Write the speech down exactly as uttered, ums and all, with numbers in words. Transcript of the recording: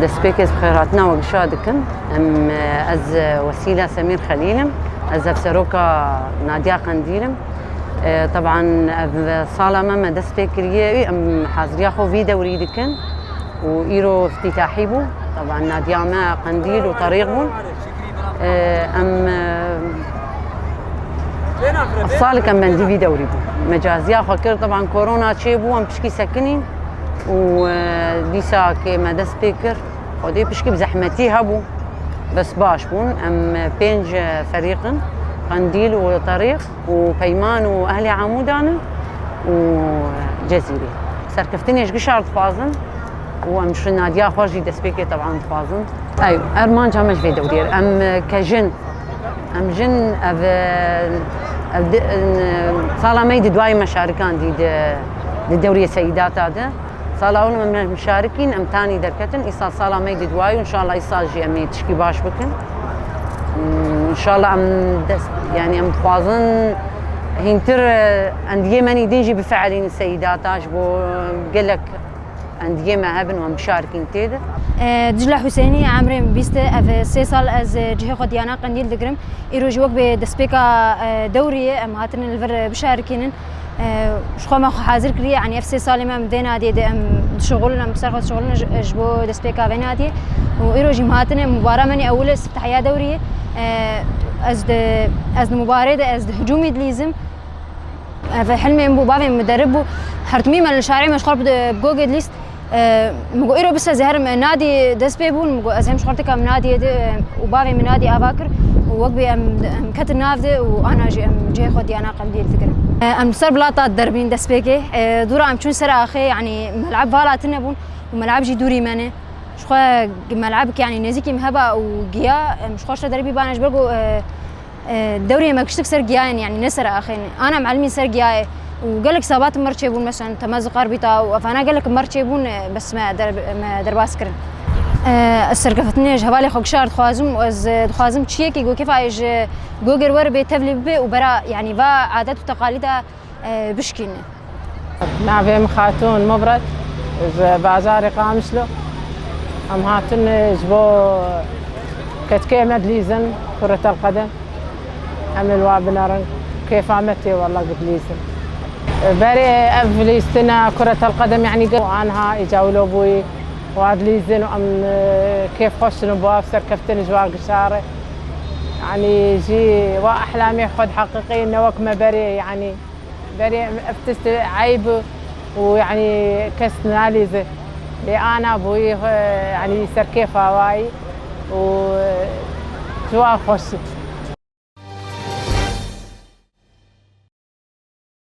Destpêkê ez bi xêrhatina we gişa dikim. Em, ez Wesîla Semîr Xelîl im. Ez hevseroka Nadiya Qendîl im. E, teban ev sala me me dest pê kiriye, em haziriya xwe vî dewrî dikin û îro iftîtahî bû. Teban Nadiya me Qendîl û Terîq bûn. E, em, e, Salek em bendî vî dewrî bû. Mecaziya xwe kir, teban korona çêbû, em pişkî sekinîn û, e, dîsa kê me dest pê kir. Xwedê pişkî bi zehmetî hebû. Bes baş bûn. Em pênc, e, ferîq in. Qendîl û Terîq û Peyman û ehlê Amûdan in û Cezîrê. Serkeftinê ji gişar dixwazin û em ji Nadiya xwe jî destpêkê teban dixwazin. Ew, armanca me ji vê dewrê ye. Em, e, ke jin, em jin ev, e, ev di, e, sala me yê di duayê me şarikandî di, di dewrê Seyîdata de. Sala ewil em mişarikîn, em tanî derketin. Îsal sala me yê di duayî û înşallah îsal jî em ê tişkî baş bikin. Hmm, înşallah em dest, yanî em dixwazin hîntir, e, endiyê me nî din jî bifeelîn Seyîdata ji bo gelek endiyê me hebin û em bişarikîn tê de. E, Dicla Husênî, emrê min bîst e, ev sê sal ez, e, cihê xwe Diyana Qendîl digirim. Îro jî wek bi destpêka, e, dewriyê em hatine li vir, e, bişarikînin. E, ji xwe me xwe hazir kiriye, yanî ev sê salê me em vê nadiyê de em dişixulin, em bi ser xwe dişixulin ji, ji bo destpêka vê nadiyê. Û îro jî em hatine mubara me nê ewil e, siftehiya dewriyê. E, ez di, ez di mubarê de, ez di hicûmî dilîzim. Ev hilmê min bû, bavê min muderib bû. Her timî me li şarê me ji xwe bi, bi gogê dilîst. E, min got, îro bise ez ê herim, e, nadî dest pê bûn. Min got, ez hem ji xwe têkam nadiyê de, e, û bavê min nadî ava kir. Û wek bê em, em ketin nav de û ana jî em cihê xwe Diyana Qendîl digirin. E, em li ser bilata derbîn destpêkê. E, dûra em çûn ser axê, yanî meleb vala tune bûn û meleb jî dûrî me ne. Ji xwe melebik, yanî nêzîkî me heba û giya, em ji xwe şe derbî bane ji ber ku, e, E, dewrê me giştik ser giyayên, yanî ne ser axê ne. Ana melimî ser giyayê û gelek sabat mir çêbûn, mesela Temez Qarbîta û evana gelek mir çêbûn, e, bes me der-, me derbas kirin. E, ez serkeftinê ji hevalê xwe gişar dixwazim û ez, e, dixwazim çiyekî ku kêfa ji gogê were bê tevlî bibe û bera, yanî va adet û teqalîda e, bişkîne. Navê min Xatûn Mubret, ji bajarê Qamişlo. Em hatin ji bo ketkê me dilîzin, kuretel qedem. Em ê li wa binerin. Kêfa me tê wela ku dilîzin. Berê ev lîstina kuretel qedem, yanî ge-, anha îca wilo bûyî, wa dilîzin û em, e, kêf xweş in bo ev serkeftin ji wa gişare. Yanî jî wa ehlamê xwe diheqiqî ne wek me berê, yanî Berê ev tişt eyb û, yanî, kes nalîze. Lê ana bûyî, yanî, serkêfa wayî û ji wan xweş.